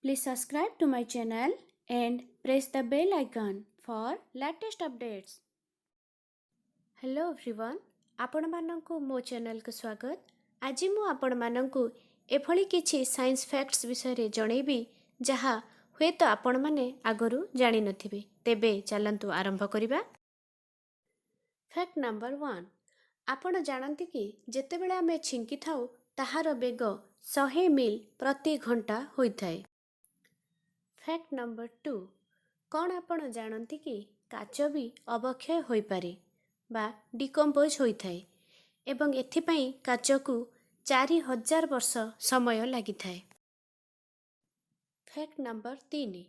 Please subscribe to my channel and press the bell icon for latest updates. Hello everyone, ଆପଣମାନଙ୍କୁ ମୋ ଚ୍ୟାନେଲକୁ ସ୍ୱାଗତ। ଆଜି ମୁଁ ଆପଣମାନଙ୍କୁ ଏଭଳି କିଛି ସାଇନ୍ସ ଫ୍ୟାକ୍ଟସ୍ ବିଷୟରେ ଜଣେଇବି, ଯାହା ହୁଏତ ଆପଣମାନେ ଆଗରୁ ଜାଣିନଥିବେ। ତେବେ ଚାଲନ୍ତୁ ଆରମ୍ଭ କରିବା। ଫ୍ୟାକ୍ଟ ନମ୍ବର 1, ଆପଣ ଜାଣନ୍ତି କି ଯେତେବେଳେ ଆମେ ଛିଙ୍କିଥାଉ, ତାହାର ବେଗ 100 ମିଲ୍ ପ୍ରତି ଘଣ୍ଟା ହୋଇଥାଏ? ଫ୍ୟାକ୍ଟ ନମ୍ବର 2, କ'ଣ ଆପଣ ଜାଣନ୍ତି କି କାଚ ବି ଅବକ୍ଷୟ ହୋଇପାରେ ବା ଡିକମ୍ପୋଜ୍ ହୋଇଥାଏ ଏବଂ ଏଥିପାଇଁ କାଚକୁ 4000 ବର୍ଷ ସମୟ ଲାଗିଥାଏ? ଫ୍ୟାକ୍ଟ ନମ୍ବର 3,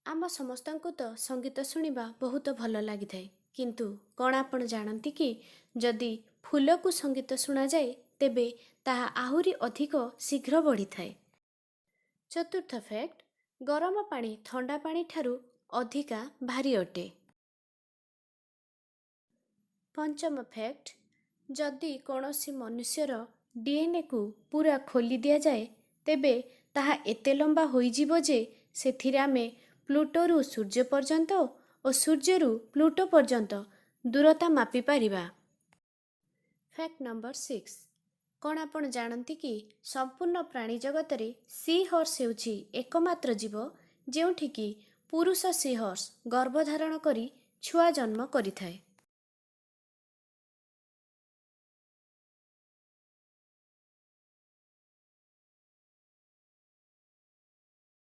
ଆମ ସମସ୍ତଙ୍କୁ ତ ସଙ୍ଗୀତ ଶୁଣିବା ବହୁତ ଭଲ ଲାଗିଥାଏ, କିନ୍ତୁ କ'ଣ ଆପଣ ଜାଣନ୍ତି କି ଯଦି ଫୁଲକୁ ସଙ୍ଗୀତ ଶୁଣାଯାଏ, ତେବେ ତାହା ଆହୁରି ଅଧିକ ଶୀଘ୍ର ବଢ଼ିଥାଏ? ଚତୁର୍ଥ ଫ୍ୟାକ୍ଟ, ଗରମ ପାଣି ଥଣ୍ଡା ପାଣି ଠାରୁ ଅଧିକା ଭାରି ଅଟେ। ପଞ୍ଚମ ଫ୍ୟାକ୍ଟ, ଯଦି କୌଣସି ମନୁଷ୍ୟର ଡିଏନ୍ଏକୁ ପୂରା ଖୋଲି ଦିଆଯାଏ, ତେବେ ତାହା ଏତେ ଲମ୍ବା ହୋଇଯିବ ଯେ ସେଥିରେ ଆମେ ପ୍ଲୁଟୋରୁ ସୂର୍ଯ୍ୟ ପର୍ଯ୍ୟନ୍ତ ଓ ସୂର୍ଯ୍ୟରୁ ପ୍ଲୁଟୋ ପର୍ଯ୍ୟନ୍ତ ଦୂରତା ମାପିପାରିବା। ଫ୍ୟାକ୍ଟ ନମ୍ବର 6, କ'ଣ ଆପଣ ଜାଣନ୍ତି କି ସମ୍ପୂର୍ଣ୍ଣ ପ୍ରାଣୀ ଜଗତରେ ସି ହର୍ସ ହେଉଛି ଏକମାତ୍ର ଜୀବ, ଯେଉଁଠିକି ପୁରୁଷ ସି ହର୍ସ ଗର୍ଭଧାରଣ କରି ଛୁଆ ଜନ୍ମ କରିଥାଏ?